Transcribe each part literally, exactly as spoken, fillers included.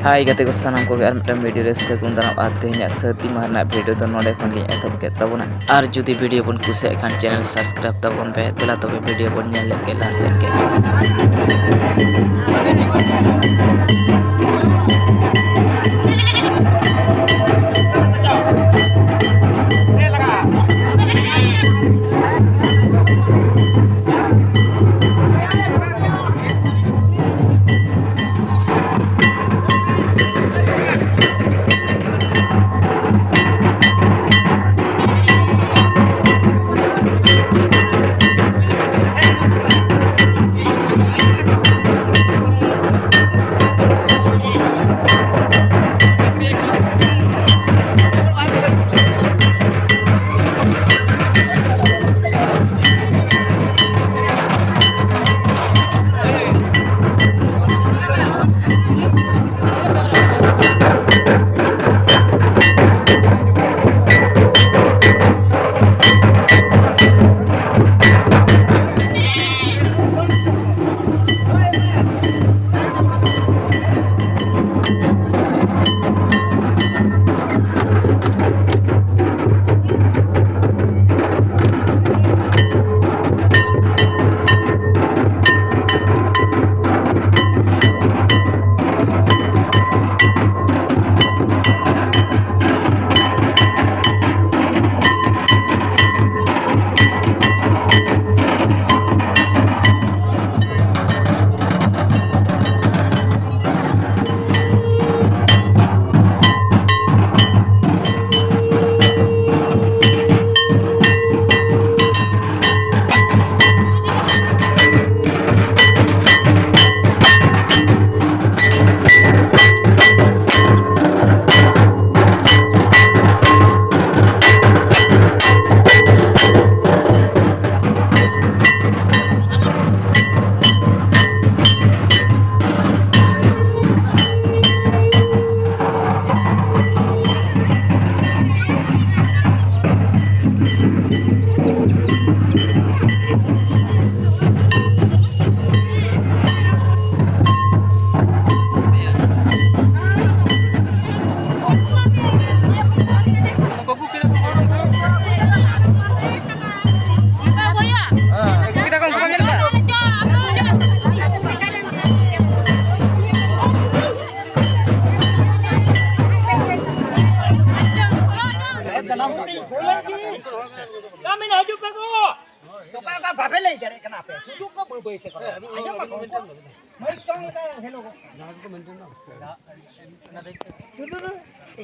ᱦᱟᱭ ᱜᱟᱛᱮ ᱠᱚ ᱥᱟᱱᱟᱢ ᱠᱚᱜᱮ ᱟᱨ ᱢᱤᱫᱴᱟᱝ ᱵᱷᱤᱰᱤᱭᱳ ᱨᱮ ᱥᱟᱹᱜᱩᱱ ᱫᱟᱨᱟᱢ᱾ ᱟᱨ ᱛᱮᱦᱮᱧᱟᱜ ᱥᱟᱹᱨᱫᱤ ᱢᱟᱦᱟ ᱨᱮᱱᱟᱜ ᱵᱷᱤᱰᱤᱭᱳ ᱫᱚ ᱱᱚᱰᱮ ᱠᱷᱚᱱ ᱜᱤᱧ ᱮᱛᱚᱦᱚᱵ ᱠᱮᱫ ᱛᱟᱵᱚᱱᱟ᱾ ᱟᱨ ᱡᱩᱫᱤ ᱵᱷᱤᱰᱤᱭᱳ ᱵᱚᱱ ᱠᱩᱥᱤᱭᱟᱜ ᱠᱷᱟᱱ ᱪᱮᱱᱮᱞ ᱥᱟᱵᱥᱠᱨᱟᱭᱤᱵ ᱛᱟᱵᱚᱱ ᱯᱮ᱾ ᱫᱮᱞᱟ ᱛᱚᱵᱮ ᱵᱷᱤᱰᱤᱭᱳ ᱵᱚᱱ ᱧᱮᱞ ᱞᱮᱫ ᱜᱮ ᱞᱟᱦᱟ ᱥᱮᱫ ᱜᱮ᱾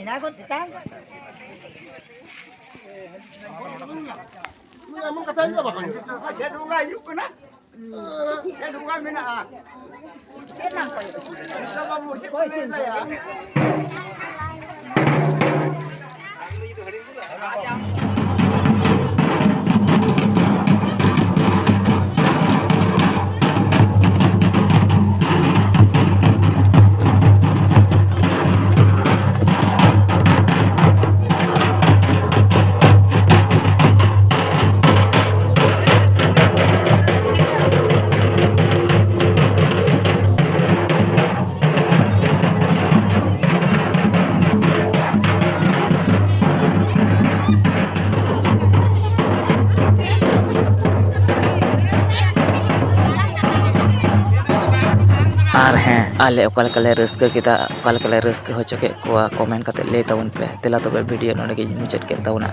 ᱚᱱᱟ ᱠᱚ ᱪᱮᱛᱟᱱ ᱮᱢᱚᱱ ᱠᱟᱛᱷᱟ ᱦᱩᱭᱩᱜᱼᱟ, ᱵᱟᱠᱚ ᱦᱩᱭᱩᱜᱼᱟ᱾ ᱪᱮᱫ ᱵᱚᱸᱜᱟ ᱦᱩᱭᱩᱜ ᱠᱟᱱᱟ? ᱪᱮᱫ ᱵᱚᱸᱜᱟ ᱢᱮᱱᱟᱜᱼᱟ? ᱪᱮᱫ ᱱᱟᱢ ᱠᱚ ᱦᱩᱭᱩᱜᱼᱟ? ᱵᱟᱹᱵᱩ, ᱪᱮᱫ ᱠᱚ ᱞᱟᱹᱭ ᱫᱟ? ᱟᱨ ᱦᱮᱸ, ᱟᱞᱮ ᱚᱠᱟ ᱞᱮᱠᱟ ᱞᱮ ᱨᱟᱹᱥᱠᱟᱹ ᱠᱮᱫᱟ, ᱚᱠᱟ ᱞᱮᱠᱟ ᱞᱮ ᱨᱟᱹᱥᱠᱟᱹ ᱦᱚᱪᱚ ᱠᱮᱫ ᱠᱚᱣᱟ, comment ᱠᱟᱛᱮ ᱞᱟᱹᱭ ᱛᱟᱵᱚᱱ ᱯᱮ᱾ ᱫᱮᱞᱟ ᱛᱚᱵᱮ video ᱱᱚᱰᱮ ᱜᱤᱧ ᱢᱩᱪᱟᱹᱫ ᱠᱮᱫ ᱛᱟᱵᱚᱱᱟ᱾